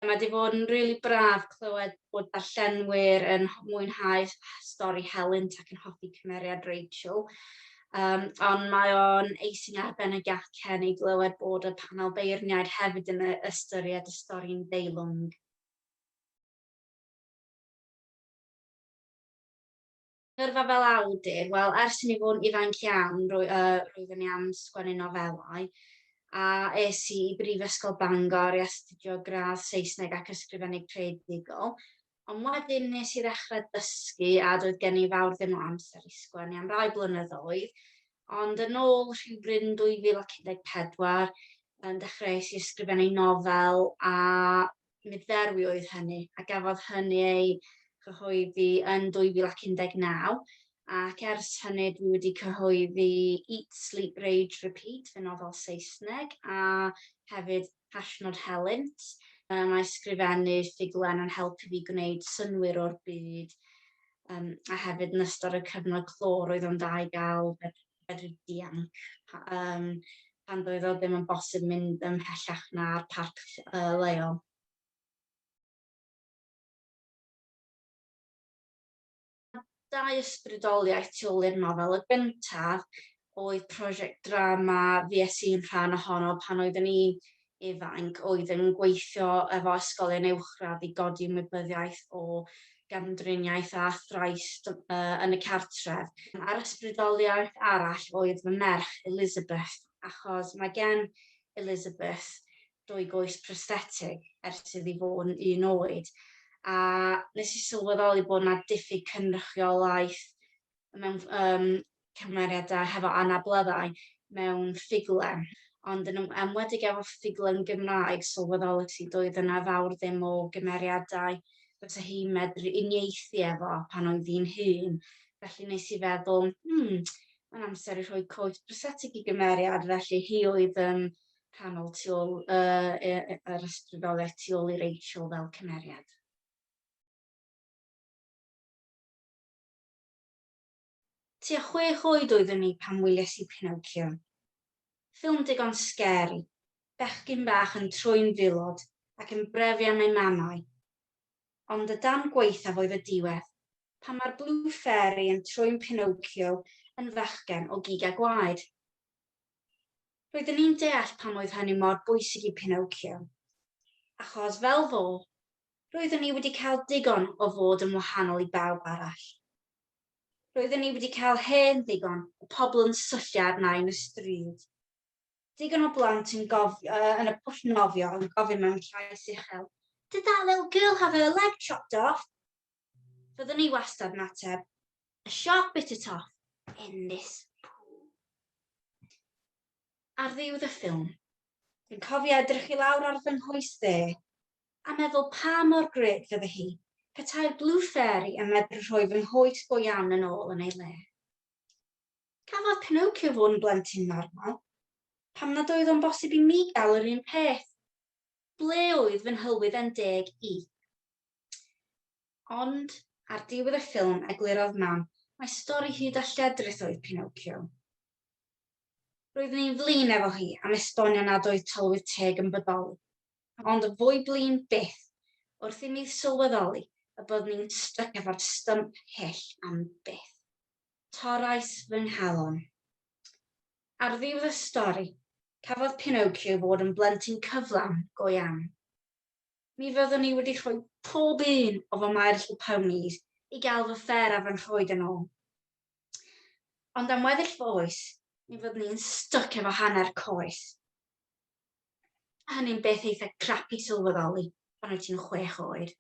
Mae 'di fod yn rili braf clywed bod darllenwyr yn mwynhau stori Helynt ac yn hoffi cymeriad Rachel. Ond mae o'n eising ar ben y gacen i glywed bod y panel beirniaid hefyd yn ystyried y stori'n deilwng. Gyrfa fel awdur, wel ers i mi fod yn ifanc iawn roeddwn i am sgwennu nofelau a es i i Brifysgol Bangor i astudio gradd Saesneg ac Ysgrifennu Creadigol. Ond wedyn nes i ddechrau dysgu a doedd gen i fawr ddim o amser i sgwennu am rai blynyddoedd. Ond yn ôl rhywbryd yn 2014, yn dechreuais i ysgrifennu nofel a Mudferwi oedd hynny, a gafodd hynny ei chyhoeddi yn 2019, ac ers hynny dwi wedi cyhoeddi Eat, Sleep, Rage, Repeat, fy nofel Saesneg, a hefyd Hashnod Helynt. Mae sgrifennu ffuglen yn helpu fi gwneud synnwyr o'r byd, a hefyd yn ystod y cyfnod clo roedd o'n dda i gael fedru dianc pan doedd o ddim yn bosib mynd ymhellach na'r parc leol. Dau ysbrydoliaeth tu ôl i'r nofel. Y gyntaf oedd prosiect drama fues i'n rhan ohono pan oeddwn i'n ifanc, oedd yn gweithio efo ysgolion uwchradd i godi ymwybyddiaeth o gamdriniaeth a thrais yn y cartref. A'r ysbrydoliaeth arall oedd fy merch Elizabeth, achos mae gen Elizabeth dwy goes prosthetig ers iddi fod yn un oed, a nes i sylweddoli bod 'na diffyg cynrychiolaeth mewn cymeriadau hefo anableddau mewn ffuglen, ond yn enwedig efo ffuglen Gymraeg, sylweddolais i doedd yna fawr ddim o gymeriadau fysa hi'n medru uniaethu efo pan oedd hi'n hŷn. Felly nes i feddwl, mae'n amser i rhoi coes prosthetig i gymeriad, felly hi oedd yn rhannol tu ôl yr ysbrydoliaeth tu ôl i Rachel fel cymeriad. Tua chwech oed oeddwn i pan wylies i Pinocchio. Ffilm digon scary, bechgyn bach yn troi'n fulod ac yn brefu am eu mamau. Ond y darn gwaethaf oedd y diwedd, pan mae'r Blue Fairy yn troi'n Pinocchio yn fachgen o gig a gwaed. Roeddwn i'n deall pam oedd hynny mor bwysig i Pinocchio. Achos, fel fo, roeddwn i wedi cael digon o fod yn wahanol i bawb arall. Roeddwn i wedi cael hen ddigon o pobl yn syllu arna i yn y stryd. Digon o blant yn gof- uh, yn y pwll nofio yn gofyn mewn llais uchel, Did that little girl have her leg chopped off? Fyddwn i wastad yn ateb, A shark bit it off in this pool. Ar ddiwedd y ffilm, dwi'n cofio edrych i lawr ar fy nghoes dde a meddwl pa mor grêt fydde hi petai'r Blue Fairy yn medru rhoi fy nghoes go iawn yn ôl yn ei le. Cafodd Pinocchio fod yn blentyn normal. Pam nad oedd o'n bosib i mi gael yr un peth? Ble oedd fy nhylwydd e'n deg i? Ond, ar diwedd y ffilm, eglurodd Mam mai stori hud a lledrith oedd Pinocchio. Roeddwn i'n flin efo hi am esbonio nad oedd tylwyth teg yn bodoli. Ond yn fwy blin byth wrth i mi sylweddoli y byddwn i'n styc efo'r stump hyll am byth. Torrais fy nghalon. Ar ddiwedd y stori, cafodd Pinocchio fod yn blentyn cyflawn go iawn. Mi fyddwn i wedi rhoi pob un o fy My Little Ponies i gael fy ffer a fy nhroed yn ôl. Ond am weddill fy oes, mi fyddwn i'n styc efo hanner coes. A hynny'n beth eitha crap i sylweddoli pan wyt ti'n chwech oed.